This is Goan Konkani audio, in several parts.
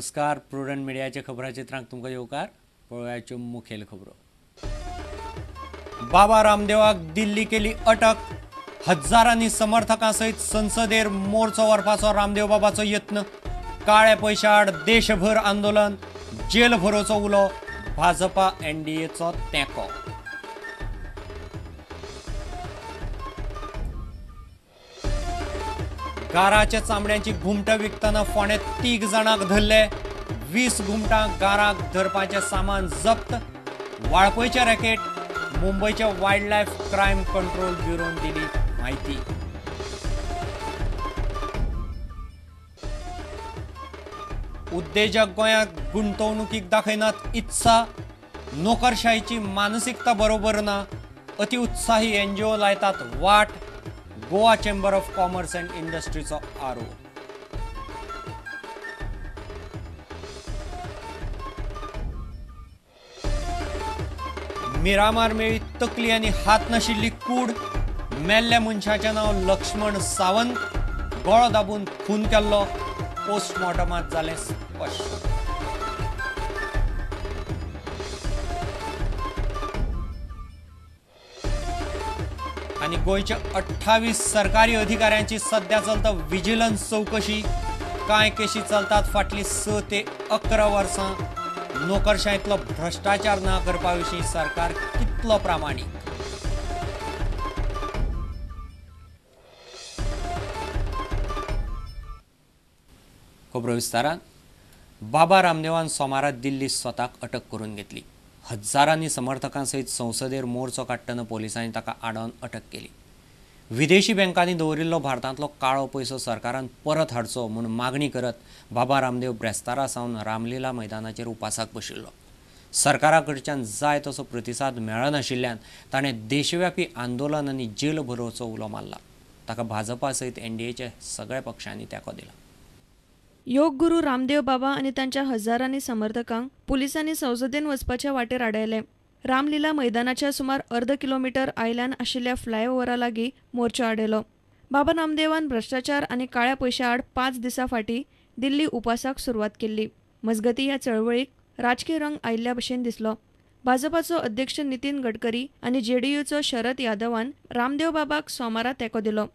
नमस्कार. प्रुडंट मिडियाच्या खबराचित्रांक तुमकां येवकार. पळोवयाच्यो मुखेल खबरो. बाबा रामदेवाक दिल्ली केली अटक. हजारांनी समर्थकां सयत संसदेर मोर्चो व्हरपाचो रामदेव बाबाचो यत्न. काळे पयशा आड देशभर आंदोलन. जेल भरोचो उलो. भाजपा एनडीएचो तेंको. गाराच्या चामड्यांची घुमटां विकतना फोंड्या 3 जाणांक धरले. 20 घुमटां गाराक धरपाचें सामान जप्त. वाळपयचे रॅकेट मुंबयच्या वायल्ड लायफ क्रायम कंट्रोल ब्युरोन दिली म्हायती. उद्देजक गोंयांत गुंतवणुकीक दाखयनात इत्सा. नोकरशाहीची मानसिकता बरोबर ना. अतिउत्साही एनजीओ लायतात वाट. Goa chamber of commerce and इंडस्ट्रीचो आरोप. मिरामार मेळ्ळी तकली आनी हात नाशिल्ली कूड. मेल्ल्या मनशाचें नांव लक्ष्मण सावंत. गळो दाबून खून केल्लो. पोस्टमॉर्टमांत जालें स्पश्ट. आनी गोंयच्या 28 सरकारी अधिकाऱ्यांची सध्या चलता विजिलन्स चौकशी. कांय केशी चलतात फाटलीं 6 ते 11 वर्सां. नोकरशाहींतलो भ्रश्टाचार ना करपा विशीं सरकार कितलो प्रामाणीक? खबरो विस्तारान. बाबा रामदेवान सोमारा दिल्ली स्वताक अटक करून घेतली. हजारांनी समर्थकां सयत संसदेर मोर्चो काडटना पोलिसांनी ताका आडावन अटक केली. विदेशी बँकांनी दवरिल्लो भारतांतलो काळो पयसो सरकारान परत हाडचो म्हूण मागणी करत बाबा रामदेव ब्रेस्तारा सावन रामलीला मैदानाचेर उपासाक बशिल्लो. सरकारा कडच्यान जाय तसो प्रतिसाद मेळनाशिल्ल्यान ताणें देशव्यापी आंदोलन आनी जेल भरोचो उलो मारला. ताका भाजपा सयत एनडीएच्या सगळ्या पक्षांनी तेंको दिला. योग गुरू रामदेव बाबा आनी तांच्या हजारांनी समर्थकांक पुलिसांनी संसदेन वचपाच्या वाटेर आडायले. रामलीला मैदानाच्या सुमार अर्द किलोमीटर आयल्यान आशिल्ल्या फ्लायओव्हरा लागीं मोर्चो आडयलो. बाबा रामदेवान भ्रश्टाचार आनी काळ्या पयशा आड 5 दिसां फाटीं दिल्ली उपासाक सुरवात केल्ली. मजगतीं ह्या चळवळीक राजकीय रंग आयिल्ल्या भशेन दिसलो. भाजपाचो अध्यक्ष नितीन गडकरी आनी जेडीयूचो शरद यादवान रामदेव बाबाक सोमारा तेंको दिलो.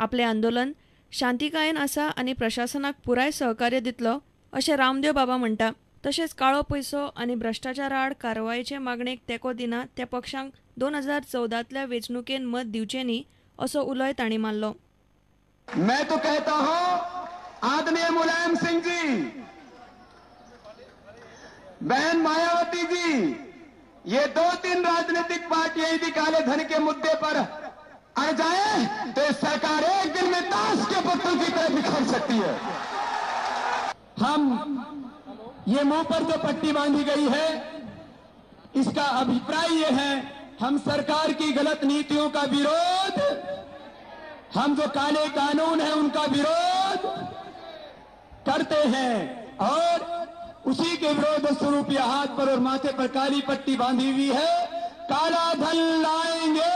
आपलें आंदोलन शांतिकायेन आसा आनी प्रशासनाक पुराय सहकार्य दितलो अशें रामदेव बाबा म्हणटा. तशेंच काळो पयसो आनी भ्रश्टाचारा आड कारवायेचे मागणेक तेंको दिना त्या पक्षांक 2014तल्या वेंचणुकेन मत दिवचें न्ही असो उलोय तांणी मारलो. मैं तो कहता हूं आदरणीय मुलायम सिंह जी, बहन मायावती जी, ये 2-3 राजनीतिक पार्टियां यदि काले धन के मुद्दे पर अड़ जाए तो सरकार एक दिन में ताश के पत्तों की तरह बिखर सकती है। हम ये मुंह पर जो पट्टी बांधी गई है इसका अभिप्राय ये है, हम सरकार की गलत नीतियों का विरोध, हम जो काले कानून है उनका विरोध करते हैं और उसी के विरोध स्वरूप यह हाथ पर और माथे पर काली पट्टी बांधी हुई है। काला धन लाएंगे।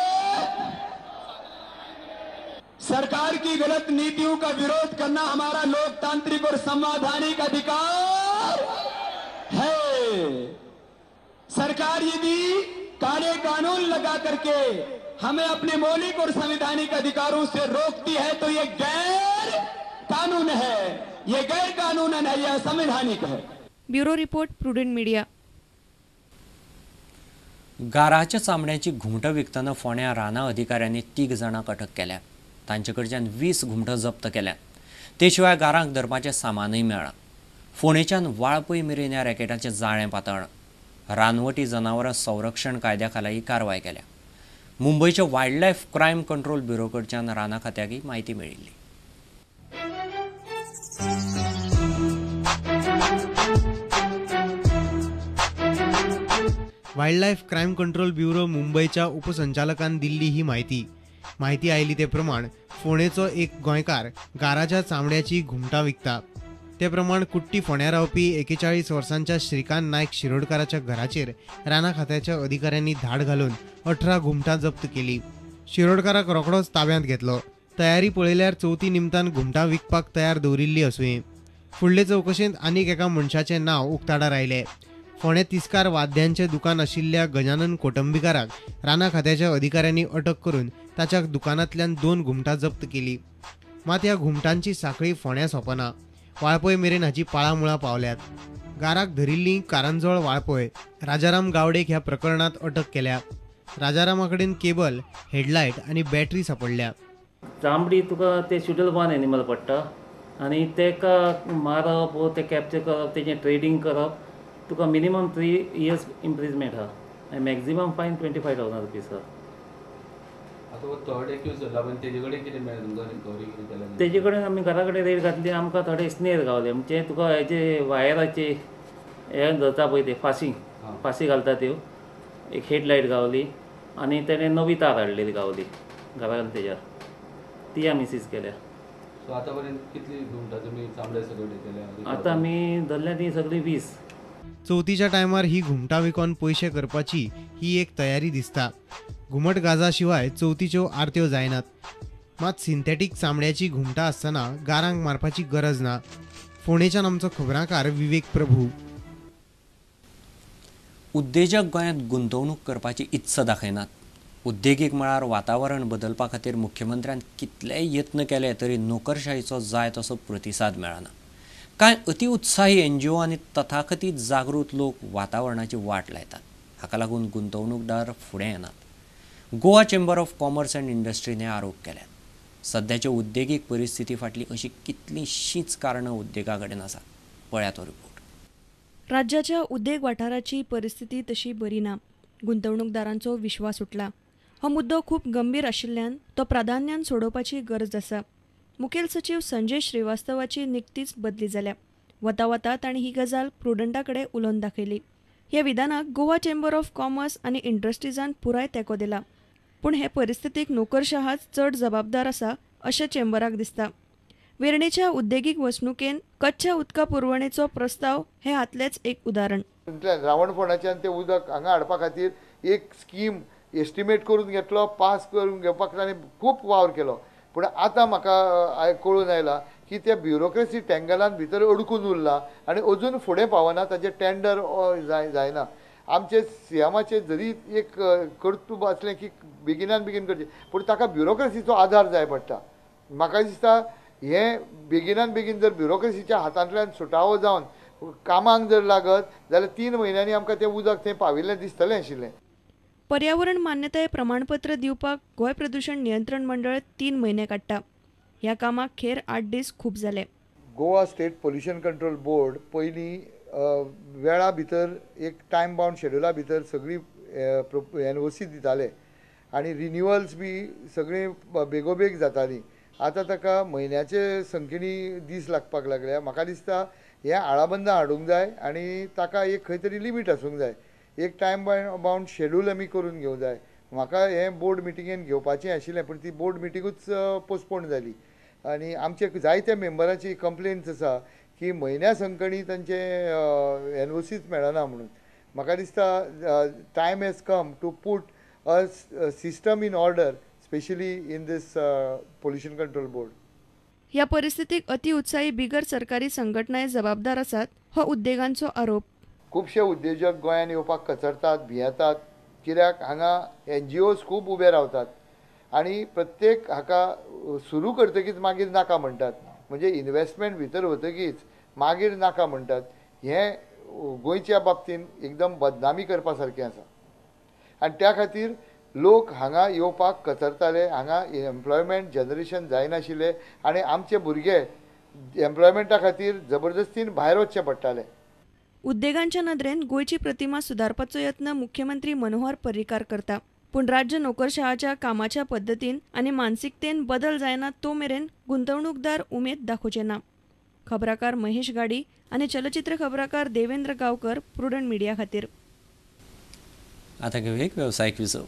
सरकार की गलत नीतियों का विरोध करना हमारा लोकतांत्रिक और संवैधानिक अधिकार है। सरकार यदि काले कानून लगा करके हमें अपने मौलिक और संवैधानिक अधिकारों से रोकती है तो ये गैर कानून है, ये गैर कानूनन है, यह असंवैधानिक है। Bureau report, prudent media. गाराच्या चामड्याची घुमटां विकतना फोंड्या रानां अधिकाऱ्यांनी 3 जाणांक अटक केल्या. तांचे कडच्यान 20 घुमटां जप्त केल्यात. ते शिवाय गारांक धरपाचें सामानूय मेळ्ळां. फोंडेच्यान वाळपय मेरेन ह्या रॅकेटाचें जाळें पातळ्ळां. रानवटी जनावरां संरक्षण कायद्या खाला ही कारवाय केल्या. मुंबयच्या wild life crime control bureau कडच्यान रानां खात्याक ही म्हायती मेळिल्ली. Wild life crime control bureau मुंबयच्या उपसंचालकान दिल्ली ही म्हायती. म्हायती आयली ते प्रमाण फोंडेचो एक गोंयकार गाराच्या चामड्याची घुमटां विकता. ते प्रमाण कुट्टी फोंड्या रावपी 41 वर्सांच्या श्रीकांत नायक शिरोडकाराच्या घराचेर रानां खात्याच्या अधिकाऱ्यांनी धाड घालून 18 घुमटां जप्त केली. शिरोडकाराक रोखडोच ताब्यांत घेतलो. तयारी पळयल्यार चवथी निमतान घुमटां विकपाक तयार दवरिल्ली आसुये. फुडले चवकशेंत आनीक एका मनशाचें नांव उक्ताडार आयलें. फोंडें तिस्कार वाद्यांचें दुकान आशिल्ल्या गजानन कोटंबीकाराक राना खात्याच्या अधिकाऱ्यांनी अटक करून ताच्या दुकानांतल्यान 2 घुमटां जप्त केली. मात ह्या घुमटांची साखळी फोंड्यां सोंपना, वाळपय मेरेन हाची पाळामुळां पावल्यात. गाराक धरिल्ली कारंजोळ वाळपय राजाराम गावडेक ह्या प्रकरणांत अटक केल्या. राजारामा कडेन केबल, हेडलायट आनी बॅटरी सापडल्या. चामडी तुका ते शेड्यूल 1 एनिमल पडटा आनी तेका मारप वो ते कॅप्चर करप, तेजें ट्रेडींग करप, तुका मिनिमम 3 इयर्स इम्प्रिजमेंट आहा आनी मॅक्झिमम फायन 25,000 रुपीज आहा. आतां थर्ड एक्यूज धरला पण तेजे कडेन कितें मेळ्ळें तुमकां रिकवरी कितें केल्या? तेजे कडेन आमी घरा कडेन रेड घातली, आमकां थोडे स्नेर गावले. म्हणजे तुका हेजे वायराचे हे धरता पळय ते फाशी फाशी घालता त्यो, एक हेडलायट गावली आनी तेणें नवी तार हाडलेली गावली घरा तेज्या, ती आमी सीज केल्या. सो आतां पर्यंत कितली घुमटां तुमी चामड्या सकट केल्या? आतां आमी धरल्या ती सगळी 20. चवथीच्या टायमार ही घुमटां विकोन पयशे करपाची ही एक तयारी दिसता. घुमट गाजा शिवाय चवथीच्यो आरत्यो जायनात. मात सिंथेटीक चामड्याची घुमटां आसतना गारांक मारपाची गरज ना. फोंडेच्यान आमचो खबराकार विवेक प्रभू. उद्देजक गोंयांत गुंतवणूक करपाची इत्सा दाखयनात. उद्देगीक मळार वातावरण बदलपा खातीर मुख्यमंत्र्यान कितलेय यत्न केले तरी नोकरशाहीचो जाय तसो प्रतिसाद मेळना. कांय अतिउत्साही एनजीओ आनी तथाकथीत जागृत लोक वातावरणाची वाट लायतात. हाका लागून गुंतवणूकदार फुडें येनात. Goa chamber of commerce and इंडस्ट्रीन हे आरोप केल्यात. सद्याचे उद्देगीक परिस्थिती फाटली अशी कितलींशींच कारणां उद्देगा कडेन आसात. पळयात हो रिपोर्ट. राज्याच्या उद्देग वाठाराची परिस्थिती तशी बरी ना. गुंतवणूकदारांचो विश्वास उठला. हो मुद्दो खूब गंभीर आशिल्ल्यान तो प्राधान्यान सोडोवपाची गरज आसा. मुखेल सचीव संजय श्रीवास्तवाची निकतीच बदली जाल्या. वता वता तांणी ही गजाल प्रुडंटा कडेन उलोवन दाखयली. ह्या विधानाक गोवा चेंबर ऑफ कॉमर्स आनी इंडस्ट्रीजान पुराय तेंको दिला. पूण हे परिस्थितीक नोकरशाहाच चड जबाबदार आसा अशें चेंबराक दिसता. वेर्णेच्या उद्देगीक वसणुकेन कच्च्या उदका पुरवणेचो प्रस्ताव हे हातलेंच एक उदाहरण. रावणफोंडाच्यान तें उदक हांगा हाडपा खातीर एक स्कीम एस्टिमेट करून घेतलो, पास करून घेवपाक ताणें खूब वावर केलो. पूण आतां म्हाका कळून आयलां की त्या ब्युरोक्रेसी टँगलान भितर अडकून उरला आनी अजून फुडें पावना, ताचें टेंडर जायना. आमचे सीएमाचे जरी एक कर्तुब आसलें की बेगिनान बेगीन करचें, पूण ताका ब्युरोक्रेसीचो आदार जाय पडटा. म्हाका दिसता हें बेगिनान बेगीन जर ब्युरोक्रेसीच्या हातांतल्यान सुटावो जावन कामाक जर लागत जाल्यार 3 म्हयन्यांनी आमकां तें उदक थंय पाविल्लें दिसतलें आशिल्लें. पर्यावरण मान्यताय प्रमाणपत्र दिवपाक गोंय प्रदूषण नियंत्रण मंडळ 3 म्हयने काडटा. ह्या कामाक खेर 8 दीस खूब जाले. Goa state pollution control board पयलीं वेळा भितर एक टायम बाउंड शेड्युला भितर सगळी एनओसी दिताले आनी रिन्युअल्स बी सगळीं बेगोबेग जातालीं. आतां ताका म्हयन्याचे संख्येनी दीस लागपाक लागल्या. म्हाका दिसता हें आळाबंदा हाडूंक जाय आनी ताका एक खंय तरी लिमीट आसूंक जाय. एक टायम बाउंड शेड्यूल आमी करून घेवंक जाय. म्हाका हें बोर्ड मिटिंगेन घेवपाचें आशिल्लें, पूण ती बोर्ड मिटिंगूच पोस्टपोन जाली. आनी आमचे जायत्या मेंबरांची कंप्लेन्स आसा की म्हयन्या संकणी तांचे एनओसीच मेळना म्हणून. म्हाका दिसता time has come to put a system in order, specially in this pollution control board. ह्या परिस्थितीक अतिउत्साही बिगर सरकारी संघटनाय जबाबदार आसात हो उद्देगांचो आरोप. खुबशे उद्देजक गोंयांत येवपाक कचरतात, भियेतात, कित्याक हांगा एनजीओज खूब उबे रावतात आनी प्रत्येक हाका सुरू करतकीच मागीर नाका म्हणटात. म्हणजे इन्वेस्टमेंट भितर वतकीच मागीर नाका म्हणटात. हें गोंयच्या बाबतींत एकदम बदनामी करपा सारकें आसा आनी त्या खातीर लोक हांगा येवपाक कचरताले. हांगा एम्प्लॉयमेंट जनरेशन जायनाशिल्लें आनी आमचे भुरगे एम्प्लॉयमेंटा खातीर जबरदस्तीन भायर वचचें पडटालें. उद्देगांच्या नदरेन गोंयची प्रतिमा सुदारपाचो यत्न मुख्यमंत्री मनोहर पर्रीकार करता, पूण राज्य नोकरशाहाच्या कामाच्या पद्दतीन आनी मानसिकतेन बदल जायना तो मेरेन गुंतवणूकदार उमेद दाखोवचे ना. खबराकार महेश गाडी आनी चलचित्र खबराकार देवेंद्र गावकर, प्रुडंट मिडिया खातीर. आता घेऊया एक व्यावसायिक विसव.